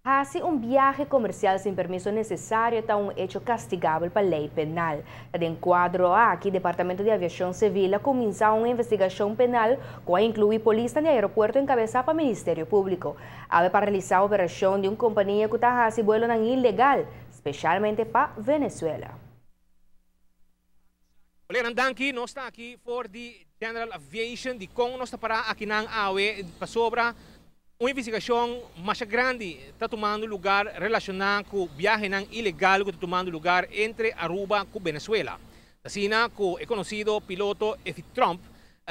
Hasi un biahe comercial sin permiso necesario ta un hecho castigabel pa ley penal. Den cuadro aki, Departamento di Aviacion Civil a cuminsa un investigacion penal cu a inclui polis di aeropuerto encabesa pa Ministerio Publico. A paralisa operacion di un compania cu ta hasi vuelo ilegal, specialmente pa Venezuela. Colega, danki. Nos ta aki for di General Aviation, di con nos ta para aki nan awe, pasobra un investigacion mas grandi ta tumando luga relaciona cu biahe ilegal cu ta tumando luga entre Aruba y Venezuela. Asina, cu e conocido piloto Efi Trump,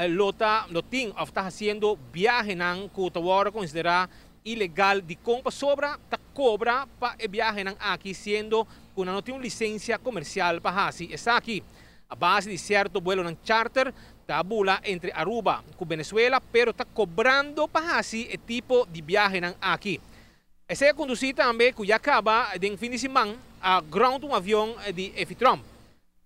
lo ta, lo tin, of ta haciendo biahe cu ta considera ilegal, di con? Pasobra ta cobra pa e biahe aki, siendo cu no tin un licencia comercial pa hasi esaki. A base di cierto vuelo charter, ta bula entre Aruba cu Venezuela, pero ta cobrando pa hasi e tipo di biahe aki. Esey a conduci tambe cu ya caba den fin di siman a ground un avion di Efi Trump.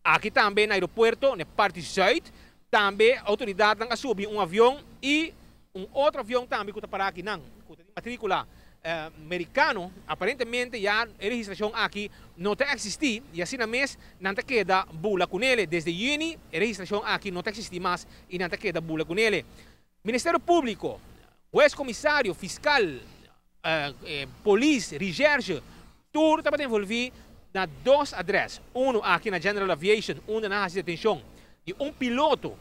Aki tambe na aeropuerto, na parti zuid, tambe autoridad a subi un avion y un otro avion tambe cu ta para aki nan, cu tin matricula americano, aparentemente ya e registracion aki no ta existi y asina mes nan ta keda bula cune. Desde juni e registracion aki no ta existi mas y nan ta keda bula cune. Ministerio Publico, hues comisario, fiscal, polis, recherche, tur tabata envolvi na dos adres. Uno aki na General Aviation, unda nan a hasi detencion di un piloto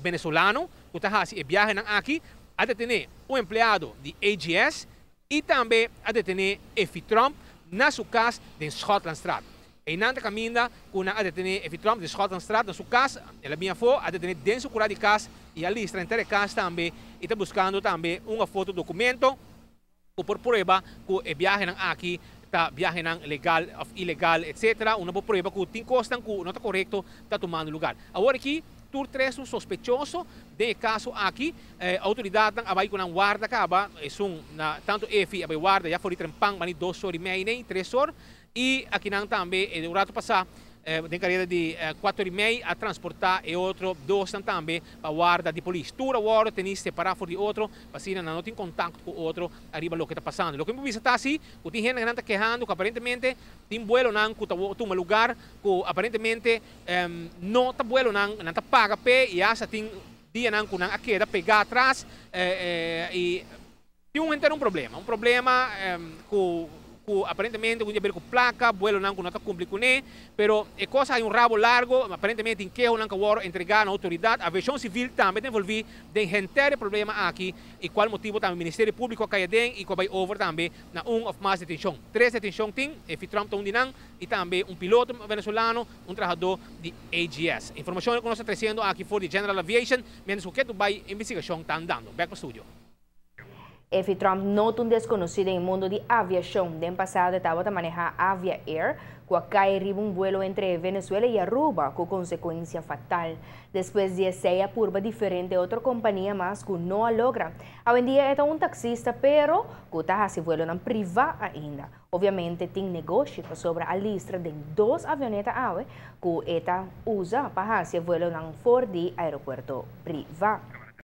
venezolano cu ta hasi e biahe aki, a detene un empleado di AGS y tambe a detene Efi Trump na su cas na Schotlandstraat. Y nan caminda cu a detene Efi Trump di Schotlandstraat na su cas, el a bin afo, a detene den cura di cas y a listra henter e cas tambe y ta buscando tambe un foto documento por prueba cu e biahe aki ta biahe legal of ilegal, etc. Un prueba cu tin cos cu no ta corecto ta tumando luga. Awor aki, tur tres un sospechoso den e caso aki, autoridad a bay cu nan warda caba, un na tanto Efi a bay warda ya for di trempan, mani 2 or y mei, ne, 3 or, y aki nan tambe, un rato pasa, den careda di 4 or y mei a transporta e otro dos tambe pa warda di polis. Tur awor tin separa for di otro, pa asina no tin contacto cu otro ariba loke ta pasando. Loke mi ta asina, cu tin hende ta kehando cu aparentemente tin vuelo nan cu ta tuma luga cu aparentemente no ta vuelo nan nan ta paga pe y hasta tin dia nan cu nan a keda pega atras y tin un entero un problema cu aparentemente tin di haber cu placa, vuelo nan cu no ta cumpli cune, pero e cos a un rabo largo, aparentemente tin keho nan cu entrega na autoridad. Aviacion Civil tambe ta envolvi den henter problema aki y cual motibo tambe Ministerio Publico a cay aden y cu bay over tambe na un of mas detencion. Tres detencion tin, Efi Trump ta un di nan y tambe un piloto venezolano, un trahador di AGS. Informacion cu nos ta treciendo aki for di General Aviation, mientras cu bay investigacion ta andando. Back pa studio. Efi Trump no ta un desconoci den mundo di aviacion. Den pasado tabata maneha Avia Air, cu a cay riba un vuelo entre Venezuela y Aruba, cu consecuencia fatal. Despues di esey a purba diferente otro compania, mas cu no a logra. Hoy en dia e ta un taxista, pero cu ta hasi vuelo nan priva ainda. Obviamente tin negoshi pasobra a listra den dos avioneta awe cu e ta usa pa hasi vuelo nan for di aeropuerto priva.